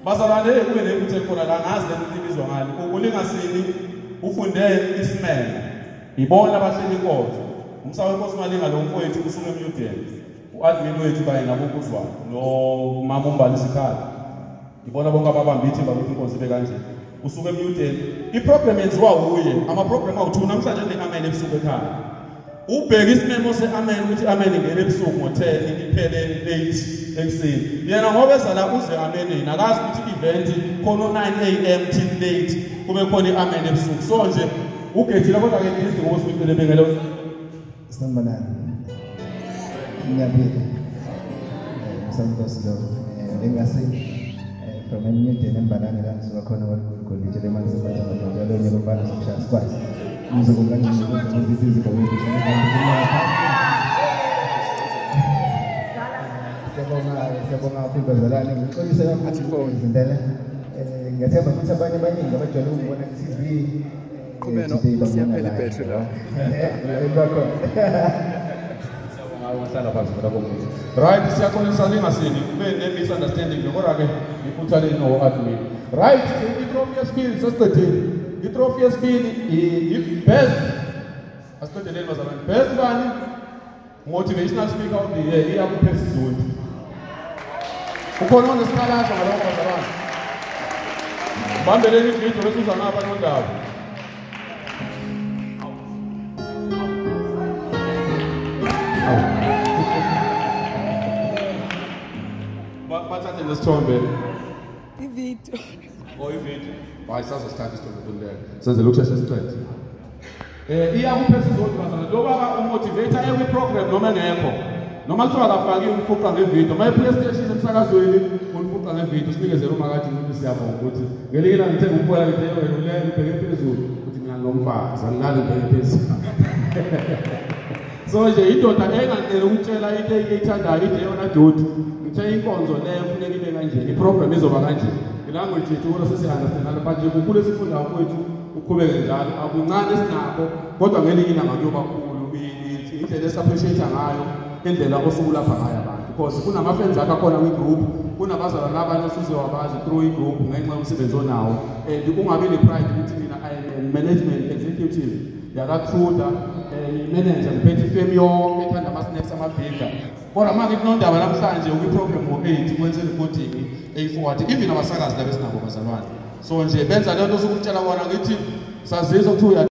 Bazalwane kube nephutha khona la ngazi lento ibizwa ngani. Ulingasini ufunde isimemo. Ibona abahleli inkonzo. Umsawe Nkosi Malinga lo mfowethu usuke emnyudeni. U-admin wethu kanye nabokuzwana no mama uMbali Sikhali. Ibona bonke ababamba ithimba ukuthi inkonzo ibe kanje. Usuke emnyudeni. I-program yenziwa uye. Ama-program awu-2 namhlanje ne-amen ebusuku ekhaya. Ubheka isimemo se-amen ukuthi amen ingene ebusuku ngo-10 iphele late ekuseni. Yena ngoba eza la uze amenini akazi ukuthi i-event khona u-9 am till late kube khona i-amen ebusuku. So nje ugejile kodwa ke isidingo ukuthi bengele. Sanibonani. Ngiyaphila. Msawinkosi lo. Bengase from emnyudeni embalane la ngisuka khona kwaLigolide lemanzi njalo njengoba sokushaya sikwazi. Umzukulu Siyabonga kakhulu bazalwane, ngixolise kakhulu izindlela. Ngiyathemba ukuthi abanye abaningi abajwayele ukubona ku-TV Qhubeno siyaphela ibhetri la. Right, siyaxolisa ningasini kube ne-misunderstanding kodwa ke iphutha leni no-admin. Right, i-trophy yesibili sesiqedile. I-trophy yesibili i-best. Asiqedeleni bazalwane. Best bani? Motivational speaker of the year iyakuphesa izulu. Ukhona onesikhalazo ngalokho bazalwane. Bambeleni ividiyo bese uza ngapha nondaba. Bathathe nesithombe. Ividiyo. Oh, ividiyo. Hayi sazosithatha isithombe kulelo. Senzele ukusheshe siqede. Iyakuphesa izulu bazalwane. Lo baba umotivator ekwi-program noma engekho. Noma kuthiwa akafakiwe umfuqa ngevidiyo. Uma e-PlayStation emsakazweni umfuqa ngevidiyo sinikezele umakade ukuthi siyabonga ukuthi ngelinye ilanga ngithenga umfola ngithe wena ulele ubheke phezulu uthi mina ngomfazi angilali ubheke phezulu. So nje indoda engacela ukutshela into eyithandayo ithi yona doti. Ngithe inkonzo leyo kufuneka ibe kanje, i-program izoba kanje. Ilanguage yethu kodwa sesi-understand but nje kukhulu esifundayo mfowethu uqhubeke njalo. Akuncane esinakho kodwa ngelinye ilanga kuyoba kukhulu indlela esi-appreciate ngayo indlela osukulapha ngayo abantu because kunama-fans akho akhona kwi-group, kunabazalwane abanye osuze wabazi through i-group ngenxa yomsebenzi onawo and ungabi ne-pride ukuthi mina I am management executive yakaTruda, i-manager ngiphethe ifemu yonke ethanda ama-snacks amabhiga. Kodwa uma ngithi nondaba namhlanje ukwi-program ngo-8 kwenze recording eyi-forward even abasakazi laba esinabo bazalwane. So nje benza le nto osukutshela kona ngithi sazizwa kuthiwa